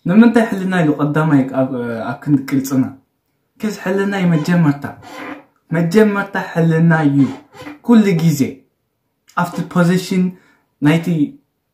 ንምንታይ ሕልና ኢሉ ቀዳማይ ኣብ ኣብ ክንዲ ቅርጽና? ከስ ሕልና እዩ መጀመርታ። መጀመርታ ሕልና እዩ። ኩሉ ግዜ ኣብቲ ፖዚሽን ናይቲ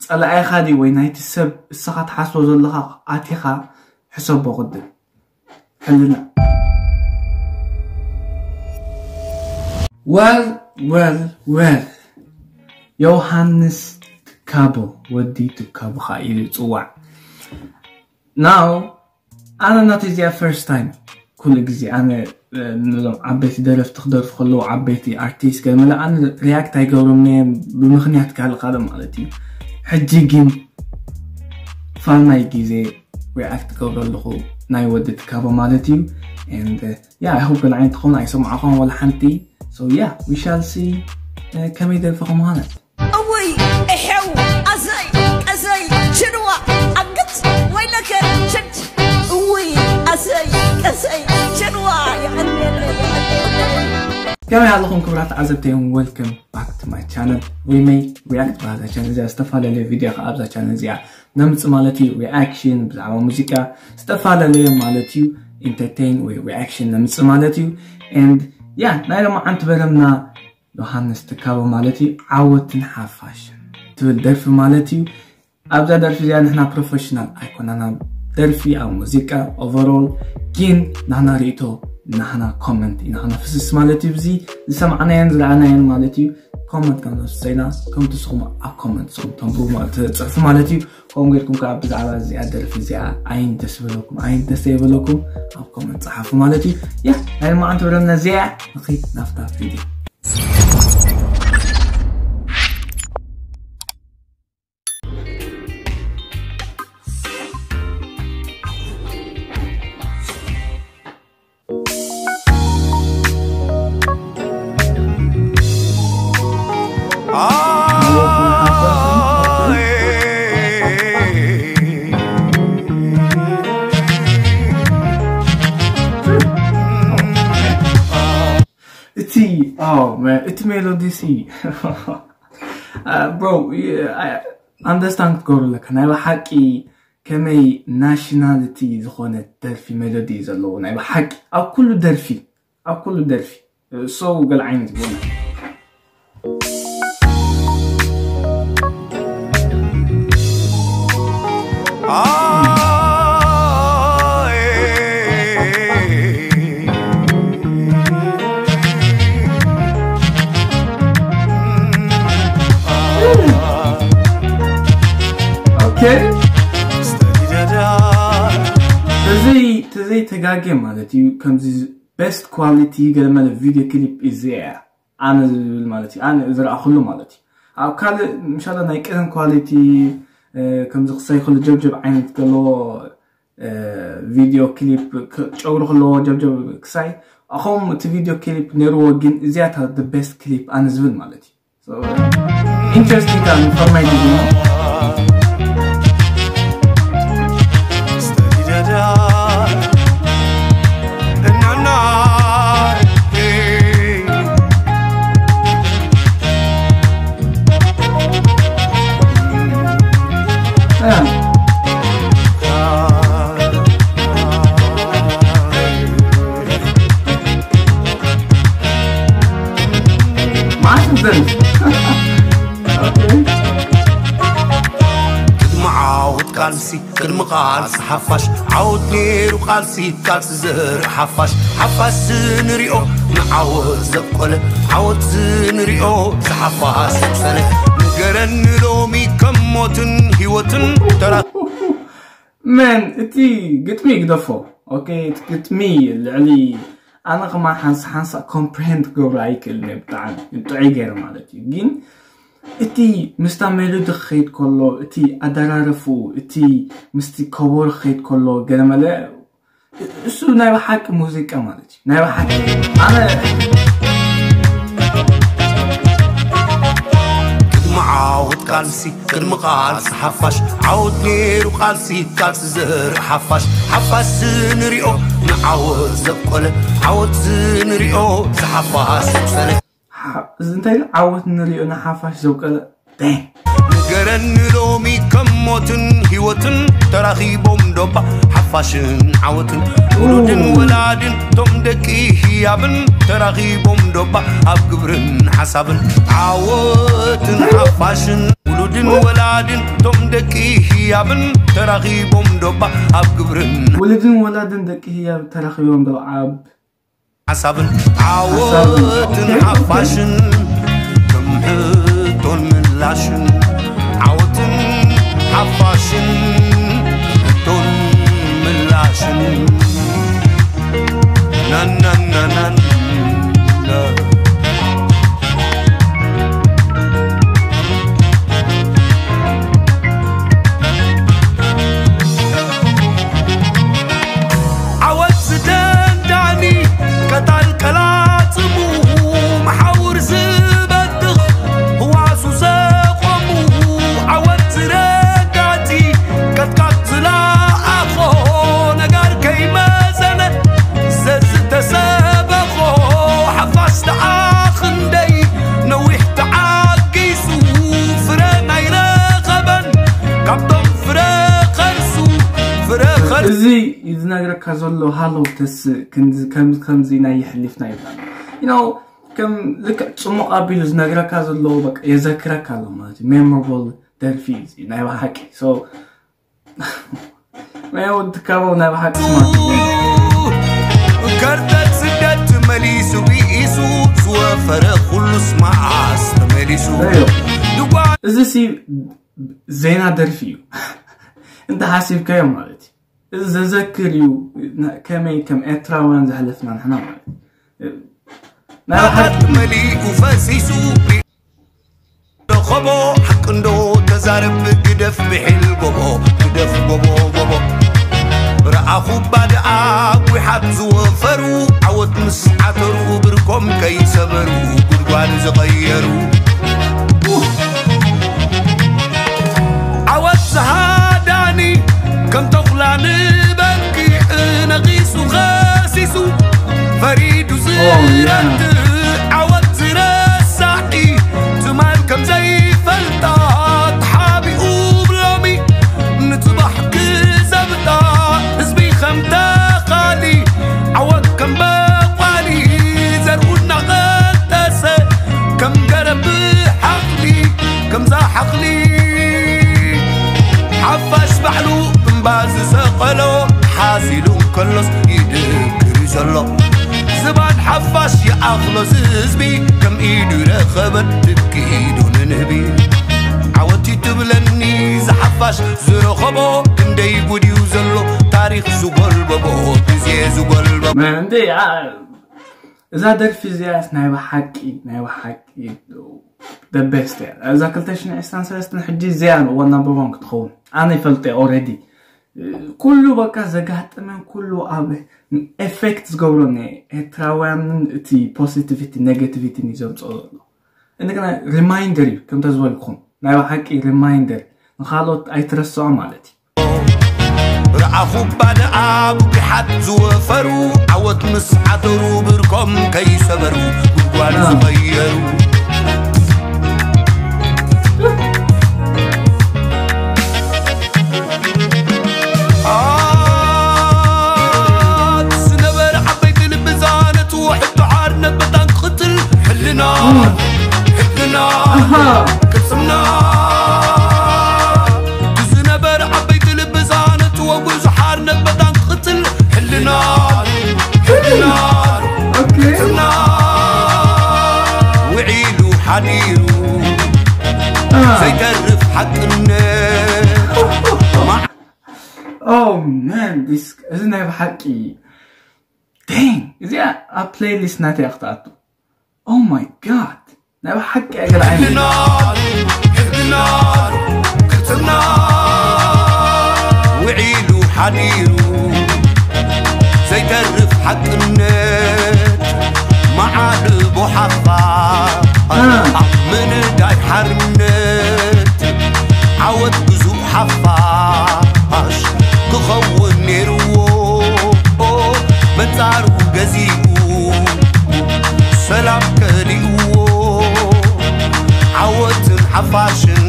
ጸላኢኻ ድዩ ወይ ናይቲ ሰብ እስኻ ትሓስቦ ዘለኻ ኣቲኻ ሕሰቦ ቅድም። ሕልና። Well, well, well. ዮሃንስ ትካቦ፣ ወዲ ትካቦ ኸዓ ኢሉ ይጽዋዕ። Now ኣነ ናተይ እዚኣ ፈርስት ታይም። ኩሉ ግዜ ኣነ ነዞም ዓበይቲ ደረፍቲ ክደርፉ ከለዉ፣ ዓበይቲ ኣርቲስት ገመለ ኣነ ሪያክት ኣይገብሮም እየ፣ ብምኽንያት ካልእ ካልእ ማለት እዩ። ሕጂ ግን ፋልማይ ግዜ ሪያክት ገብሮ ኣለኹ፣ ናይ ወዲ ትካቦ ማለት እዩ። And yeah, I hope ገለ ዓይነት ትኸውን ኣይሰማዕኹም ወላ ሓንቲ። So yeah, we shall see ከመይ ደርፊ ከምዃነት። እውይ፣ እሕው፣ ኣሰይ፣ ቀሰይ፣ ሽንዋ፣ ኣግት፣ ወይለከ፣ ሸድ። እውይ፣ ኣሰይ፣ ቀሰይ፣ ሽንዋ፣ ይቐንየለይ፣ ይቐንየለይ። ከመይ ኣለኹም ክቡራት ተዓዘብተይ? Welcome back to my channel. We may react በዛ ቻነል እዚኣ ዝተፈላለዩ ቪድዮ ከኣ ኣብዛ ቻነል እዚኣ ነምጽእ ማለት እዩ። ሪኣክሽን ብዛዕባ ሙዚቃ ዝተፈላለየ ማለት እዩ። ኢንተርቴን ወይ ሪኣክሽን ነምጽእ ማለት እዩ። And yeah, ናይ ሎማዓንቲ በረምና ዮሃንስ ትካቦ ማለት እዩ። ዓወትን ሓፋሽን ትብል ደርፊ ማለት እዩ። ኣብዛ ደርፊ እዚኣ ንሕና ፕሮፌሽናል ኣይኮናን ኣብ ደርፊ፣ ኣብ ሙዚቃ ኦቨርኦል። ግን ናህና ርእቶ፣ ናህና ኮመንት ኢና ክነፍስስ ማለት እዩ። ብዚ ዝሰማዕናዮን ዝረኣናዮን ማለት እዩ። ኮመንት ከም ተወሰና ከም ትስኹም ኣብ ኮመንት ስኹም ተንብቡ ማለት ትጽሕፉ ማለት እዩ። ከምኡ ጌርኩም ከዓ ብዛዕባ እዚኣ ደርፊ እዚኣ ኣይን ደስ በለኩም ኣይን ደስ ዘይበለኩም ኣብ ኮመንት ጸሓፉ ማለት እዩ። ያ ናይ ሎማዓንቲ በረምና እዚኣ። ንኺድ ናብታ ቪድዮ። እቲ እቲ ሜሎዲ ሲ ብሮ፣ ኣንደርስታንድ ክትገብሩ ኣለካ። ናይ ብሓቂ ከመይ ናሽናሊቲ ዝኾነ ደርፊ ሜሎዲ እዩ ዘለዎ። ናይ ብሓቂ ኣብ ኩሉ ደርፊ፣ ኣብ ኩሉ ደርፊ። So ገለ ዓይነት ይኮነ። ኦኬ፣ ተዘይ ተዘይ ተጋጌ ማለት እዩ። ከምዚ ቤስት ኳሊቲ ገለ መለ ቪድዮ ክሊፕ እዚኣ ኣነ ዝብል ማለት እዩ። ኣነ ዝረኣኹሉ ማለት እዩ። ኣብ ካልእ ምሻላ ናይ ቀደም ኳሊቲ ከምዚ ክሳይ ከሎ ጀብጀብ ዓይነት ከለዎ ቪድዮ ክሊፕ ጨጉሪ ከለዎ ጀብጀብ ክሳይ ኣኹም እቲ ቪድዮ ክሊፕ ነይርዎ፣ ግን እዚኣታ ቤስት ክሊፕ ኣነ ዝብል ማለት እዩ። ኢንትረስቲንግ ታይም ፎር ማይ ቪድዮ። ማሽን ዘንድ ቅድሚ ዓወት ቃልሲ፣ ቅድሚ ቃልሲ ሓፋሽ፣ ዓወት ነይሩ ቃልሲ፣ ቃልሲ ዘርኢ ሓፋሽ፣ ሓፋሽ ዝንሪኦ ንዓወት ዘብቆለ፣ ዓወት ዝንሪኦ ዝሓፋሽ ዘብሰለ። ንገረኒ ሎሚ ከም ሞትን ህይወትን ተራ መን እቲ ግጥሚ ይግደፎ። ኦኬ፣ እቲ ግጥሚ ልዕሊ ኣነ ከማን ሓንሳ ሓንሳ ኮምፕሪሄንድ ክገብሮ ኣይክእልን እየ። ብጣዕሚ ጥዑይ ገይረ ማለት እዩ። ግን እቲ ምስታ ሜሎዲ ክኸይድ ከሎ፣ እቲ ኣደራረፉ፣ እቲ ምስቲ ከበሮ ክኸይድ ከሎ፣ ገለመለ እሱ ናይ ብሓቂ ሙዚቃ ማለት እዩ። ናይ ብሓቂ ኣነ ቅድሚ ዓወት ቃልሲ፣ ቅድሚ ቃልሲ ሓፋሽ፣ ዓወት ነይሩ ቃልሲ፣ ቃልሲ ዘርኢ ሓፋሽ፣ ሓፋሽ ዝንሪኦ ንዓወት ዘብቆለ፣ ዓወት ዝንሪኦ ዝሓፋሽ ዘብሰለ። ሓ-፣ እዚ እንታይ ኢሉ? ዓወት ንሪኦ ንሓፋሽ ዘብቀለ። ባንግ። ንገረኒ ሎሚ ከም ሞትን ህይወትን ተራኺቦም ዶባ ሓፋሽን ዓወትን ውሉድን ወላድን ቶም ደቂ ህያብን ተራኺቦም ዶባ ኣብ ግብርን ሓሳብን ዓወትን ሓፋሽን ውሉድን ወላድን ቶም ደቂ ህያብን ተራኺቦም ዶባ ኣብ ግብርን ውሉድን ወላድን ደቂ ህያብ ተራኺቦም ዶ ኣብ ሓሳብን ዓወትን ሓፋሽን ከም ሕቶን ምላሽን ዓወትን ሓፋሽን ሕቶን ምላሽን ናናናናን ዓወት ዝደንዳኒ ቀታል ቀላጽሙ መሓውር ዝበትኽ ህዋሱ ዘቆሙ ዓወት ዝረጋጺ ቀጥቃጥ ዝለኣኾ ነጋር ከይመዘነ ዘዝተሰበኾ ሓፋሽ ተዓኽንደይ ነዊሕ ተዓጊሱ ፍረ ናይ ረኸበን ካብቶም ፍረ ኸርሱ ፍረ ኸርሱ እዚ ዝነግረካ ዘሎ ሃሎ ተስእ ከምዚ ናይ የሕሊፍና ይብላ you know ከም ልክዕ ጽሙቕ ኣቢሉ ዝነግረካ ዘሎ በቃ የዘክረካ ኣሎ ማለት እዩ memorable ደርፊ እዩ ናይ ብሓቂ so ናይ ወዲ ካባው ናይ ብሓቂ smart ከርተት ስደት መሊሱ ቢኢሱ ዝወፈረ ኩሉስ መዓስ ተመሊሱ እዩ ድጓ እዚ ሲ ዜና ደርፊ እዩ እንተ ሓሲብካዮ ማለት እዩ እዚ ዘዘክር እዩ ከመይ ከም ኤርትራውያን ዘሕለፍና ንሕና ማለት እዩ ናይ ብሓቂ መሊኡ ፈሲሱ ረኸቦ ሓቂ እንዶ ተዛረብ ግደፍ ብሒል ጎቦ ግደፍ ጎቦ ጎቦ ረኣኹ ባድኣ ጒሓት ዝወፈሩ ዓወት ምስ ዓተሩ ብርኮም ከይሰበሩ ጉድጓድ ዝቐየሩ ዓወት ዝሃዳኒ ከም ተኹላ ንበልኪ ነቒሱ ኸሲሱ ፈሪዱ ዝረትዕ ዓወት ዝረሳዒ ትማል ከም ዘይፈልጣ ተሓቢኡ ብሎሚ ንጽባሕ ክዘብጣ ህዝቢ ከም ተኻሊ ዓወት ከም በቋሊ ዘርኡ እናቐጠሰ ከም ገረብ ሓቕሊ ከምዛ ሓቕሊ ሓፋሽ ባዕሉ እምባ ዝሰቐሎ ሓዚሉ ከሎስ ይድክር እዩ ዘሎ ዝባን ሓፋሽ ይኣኽሎ ዝህዝቢ ከም ኢዱ ይረኸበን ትኪ ኢዱ ንንህቢ ዓወት እዩ ትብለኒ ዝሓፋሽ ዝረኸቦ ክንደይ ጉድ እዩ ዘሎ ታሪኽ ዝጎልበቦ ግዜ ዝጎልበቦ እንዴ እዛ ደርፊ እዚኣስ ናይ ብሓቂ ናይ ብሓቂ the best እያ እዛ ክልተ ሽሕን ዕስራን ሰለስተን ሕጂ እዚኣ እዋ number one ክትኸውን ኣነ ይፈልጦ already ኩሉ በቃ ዘጋጠመን ኩሉ ኣብ effect ዝገብሮ ኤርትራውያንን እቲ positivity negativity እዩ ዘምፅኦ ዘሎ እንደገና reminder እዩ ከምተ ዝበልኩም ናይ ብሓቂ reminder ንካልኦት ኣይትረስዖ ማለት እዩ ረኣኹ ባድኣ ብጉሓት ዝወፈሩ ዓወት ምስ ዓተሩ ብርኮም ከይሰበሩ ጉድጓድ ዝቐየሩ ዝነበረ ዓበይቲ ልብዛነት ውሕድ ሓርነት በታን ክቕትል ሕልና ሕልና ቅርስና ዝነበረ ዓበይቲ ልብዛነት ወጉዙ ሓርነት በታን ክቕትል ሕልና ሕልና ቅርስና ውዒሉ ሓዲሩ ዘይተርፍ ሓቅነት Oh man, this እዚ ናይ ብሓቂ dang እዚኣ ኣብ playlist ናተይ ክትኣቱ Oh my god ናይ ብሓቂ ኣገርዓኒ ሕልና ሕልና ቅርስና ውዒሉ ሓዲሩ ዘይተርፍ ሓቅነት መዓልቦ ሓፋሽ ኣብ ምንዳይ ሓርነት ዓወት ግዙእ ሓፋሽ ክኸውን ነይርዎ መንጻሩ ገዚኡ ሰላም ከሊእዎ ዓወትን ሓፋሽን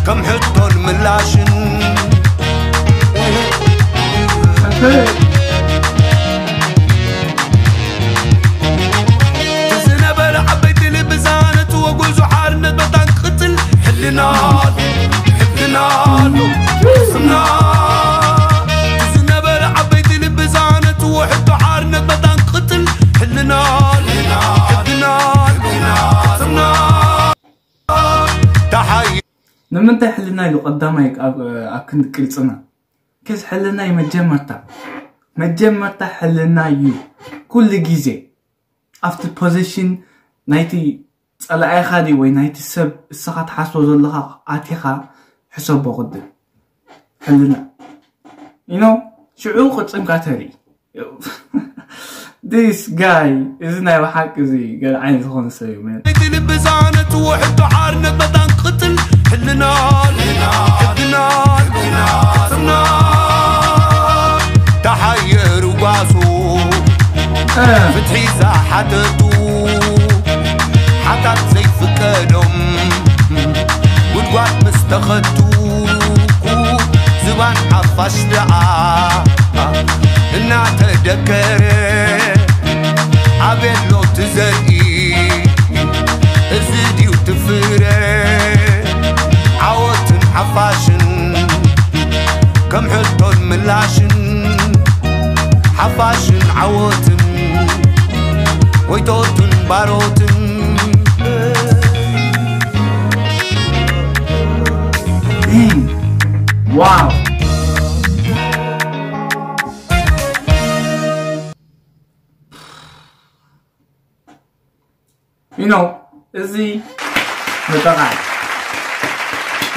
ከም ሕቶን ምላሽን ዝነበረ ዓበይቲ ልቢ ዝሃነጽዎ ጉዕዞ ሓርነት መታን ክቕጽል ሕልና ኣሎ፣ ሕልና ኣሎ፣ ስምና። ዝነበረ ዓበይቲ ልቢ ዝሃነጽዎ ሕቶ ሓርነት መታን ክቕጽል ሕልና ኣሎ፣ ሕልና ኣሎ፣ ስምና። ተሓይ ንምንታይ ሕልና ኢሉ ቀዳማይ ኣብ ኣብ ክንዲ ቅርጽና? ከዚ ሕልና እዩ መጀመርታ፣ መጀመርታ ሕልና እዩ። ኩሉ ግዜ ኣብቲ ፖዚሽን ናይቲ ጸላኢኻ ድዩ ወይ ናይቲ ሰብ እስኻ ትሓስቦ ዘለኻ ኣቲኻ ሕሰቦ ቅድም። ሕልና ኢኖ ሽዑ ቅርጽምካ ተርኢ። This guy እዚ ናይ ብሓቂ እዚ ገለ ዓይነት ዝኾነ ሰብ እዩ፣ man። እቲ ልቢ ዝሃነጽዎ ሕቶ ሓርነት መታን ክቕጽል ሕልና፣ ሕልና፣ ሕልና፣ ሕልና፣ ተሓየሩ ጓሶት። እ። ፍትሒ ዝሓተቱ ሓታት ዘይፍቀዶም ጉድጓድ ምስ ተኸቱ ዝባን ሓፋሽ ደኣ እናተደከረ ኣቤሎ ትዘርኢ እዚ ድዩ ትፍረ ዓወትን ሓፋሽን ከም ሕቶን ምላሽን ሓፋሽን ዓወትን ወይቶትን ባሮትን ዋው you know እዚ ብጠቓይ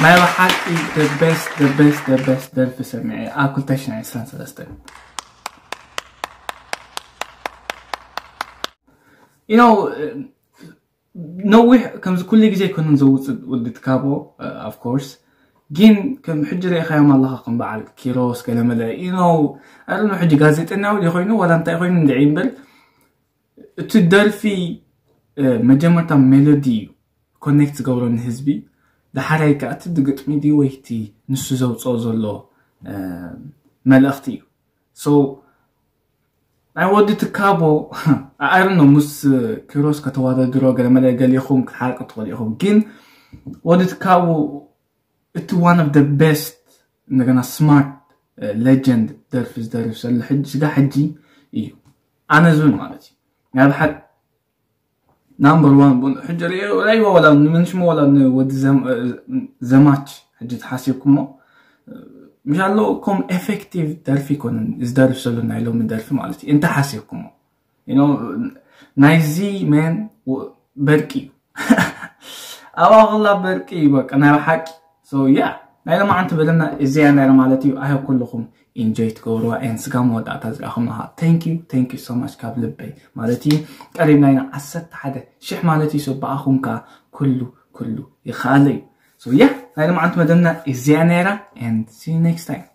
ናይ ብሓቂ the best the best the best ደርፊ ሰሚዐ ኣብ ክልተ ሽሕን ዕስራን ሰለስተን you know ነዊሕ ከምዚ ኩሉ ግዜ ኣይኮነን ዘውፅእ ወዲ ትካቦ of course ግን ከም ሕጂ ርኢኻዮም ኣለኻ ከም በዓል ኪሮስ ገለመለ you know ኣረኑ ሕጂ ጋዜጠኛ ው ኮይኑ ዋላ እንታይ ኮይኑ እንድዒ እምበር እቲ ደርፊ መጀመርታ ሜሎዲ እዩ ኮኔክት ዝገብሮ ንህዝቢ ዳሓራይ ከዓ እቲ ግጥሚ ድዩ ወይ እቲ ንሱ ዘውፅኦ ዘሎ መልእኽቲ እዩ so ናይ ወዲ ትካቦ ኣኣርኖ ምስ ኪሮስ ከተዋዳድሮ ገለመለ ገሊኹም ክትሓርቅ ትኽእሉ ኢኹም ግን ወዲ ትካቦ እቲ one of the best እንደገና smart legend ደርፊ ዝደርፍ ዘሎ ሕጂ ስጋ ሕጂ እዩ ኣነ ዝብል ማለት እዩ ናይ ብሓቂ number one ሕጂ ርእዮ ራይዋ ወላ ንመንሽሞ ወላ ንወዲ ዘማች ሕጂ ተሓሲብኩሞ ምሻሎ ከም effective ደርፊ ይኮነን ዝደርፍ ዘሎ ናይ ሎሚ ደርፊ ማለት እዩ እንተ ሓሲብኩሞ ናይዚ man በርቂ እዩ ኣባኹላ በርቂ እዩ በቃ ናይ ብሓቂ so yeah ናይ ሎማዓንቲ በለና እዚያ ነረ ማለት እዩ ኣይ ኩልኹም ኢንጆይ ትገብርዋ ን ስጋ መወዳእታ ዝረኣኹምኻ thank you thank you so much ካብ ልበይ ማለት እዩ ቀሪብና ኢና ዓሰርተ ሓደ ሽሕ ማለት እዩ so ብኣኹም ከዓ ኩሉ ኩሉ ይኸኣል እዩ so yeah ናይ ሎማዓንቲ መደብና እዚያ ነራ and see you next time